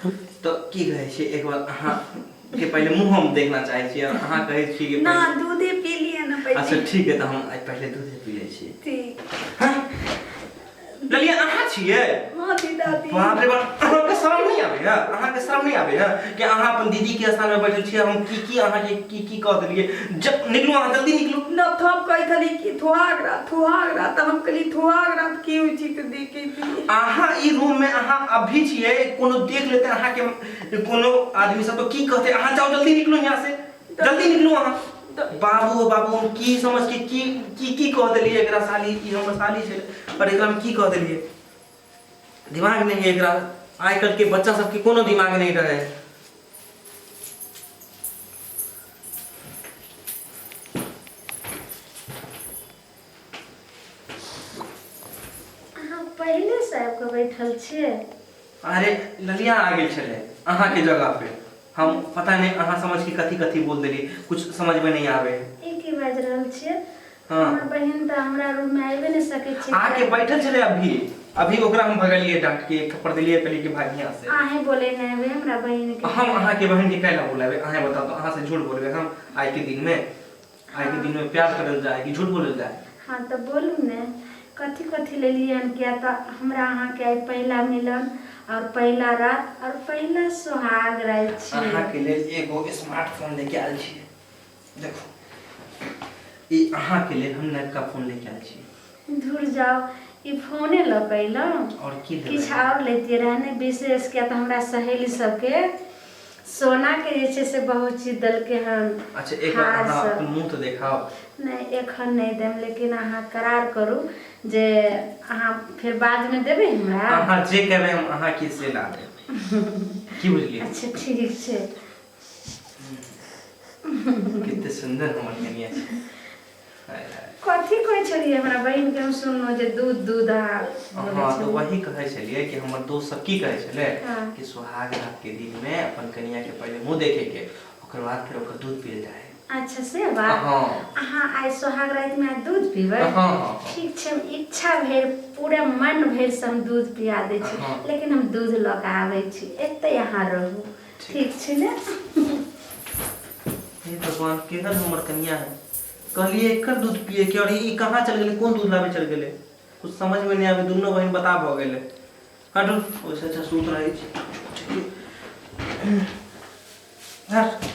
तऽ की कहै छियै एक बार अहाँ के पहिले मुँह हम देखना चाहै छी और अहाँ कहै छी कि ना पहिले- दूधे पी लिअ ने अच्छा पहिले। ठीक है, तऽ हम आइ पहिले दूधे पी लै छी। ठीक। हाँ? ललिया अहाँ छियै? हाँ जी दादी। बाप रे बाप, अहाँके शरम नहीं आबै है? अहाँके शरम नहीं आबै है कि अहाँ अपन दीदी के स्थान में बैठल छियै? हम की की अहाँके की की कह देलियै? जब निकलू अहाँ, जल्दी निकलू। न तो हम कहै छली कि थुहाग रात, थुहाग रात, तऽ हम कहली थुहाग रात की होइ छै तऽ देखै छी। अहाँ ई रूम में अहाँ अभी छियै, कोनो देख लेते अहाँके कोनो आदमी सब तो की कहते? अहाँ जाओ, जल्दी निकलू यहाँ से, जल्दी निकलू अहाँ। बाबू हो बाबू, हम की समझ के की की की कह देलियै एकरा? साली, ई हमर साली छै पर एकरा हम की कह देलियै? दिमाग नहीं है एकरा। आइ काल्हि के बच्चा सबके कोनो दिमाग नहीं रहे। अहाँ पहिले से आबि कऽ बैठल छियै? अरे ललिया आ गेल छलै अहाँके जगह पे। हम पता नहीं अहाँ समझ के कथी कथी बोल देलियै, कुछ समझ में नहीं आवे। ई की बाजि रहल छियै? हाँ। हमर बहिन तऽ हमरा रूम मे आबि नहि सकै छै। आके बैठल छलै अभी अभी, ओकरा हम भगलियै डांट के, एक थप्पड़ देलियै, कहलियै कि भाग यहाँ से। अहें बोले नहि आबै हमरा बहिन के? हम अहाँके बहन के कैला बोलाबे? अहें बताओ तो, अहाँ से झूठ बोलबे हम आइ के दिन में? आइ के दिन में प्यार करल जाए कि झूठ बोलल जाए? हाँ तऽ बोलू ने, कथी कथी लेलियै हन? किया तऽ हमरा अहाँके आइ पहिला मिलन और पहिला रात और पहिला सोहाग राति छी। अहाँके लेल एगो स्मार्टफोन लेके आयल छियै, देखो, ई अहाँके लेल हम नवका फोन लेके आयल छी। धुर जाओ, ई फोने लऽ कऽ अयलहुँ? और की लेबै? किछु आओर लैतियै रहए ने विशेष, किया तऽ हमरा सहेली सबके सोना के जे छै से बहुत चीज देलकै हन। अच्छा, एक बार हार अहाँ सब। अपन मुँह तऽ देखाउ। नहि, एखन नहि देम, लेकिन अहाँ करार करू जे अहाँ फेर बादमे देबै हमरा। अहाँ जे कहबै हम अहाँके से ला देब, की बुझलियै? अच्छा, ठीक छै। कते सुन्दर हमर कनिया छै, हाय हाय। कथी कहै छलियै हमरा बहिनके? हम सुनलहुँ जे दूध दूध अहाँ बोलै हाँ, तऽ छलियै। वही कहै छलियै कि हमर दोस्त सब की कहै छलै कि सुहाग रात के दिन में अपन कनिया के पहिले मुँह देखे के, ओकर बाद फेर ओकर दूध पियल जाए। अच्छा, से बात? हाँ। अहाँ आइ सोहाग रातिमे आइ दूध पीबै? हाँ। ठीक छै, हम इच्छा भरि पूरा मन भरि से हम दूध पिया दै छी। लेकिन हम दूध लऽ कऽ आबै छी, एतै अहाँ रहू, ठीक छै ने? हे भगवान, केहन हमर कनिया है! कहलिए एकर दूध पिए के और ई कहाँ चल गेलै? कोन दूध लाबे चल गेलै? कुछ समझ में नहीं आवे। दुनू बहिन बता भऽ गेलै। हटू, ओहिसँ अच्छा सुत रहै छी। हट।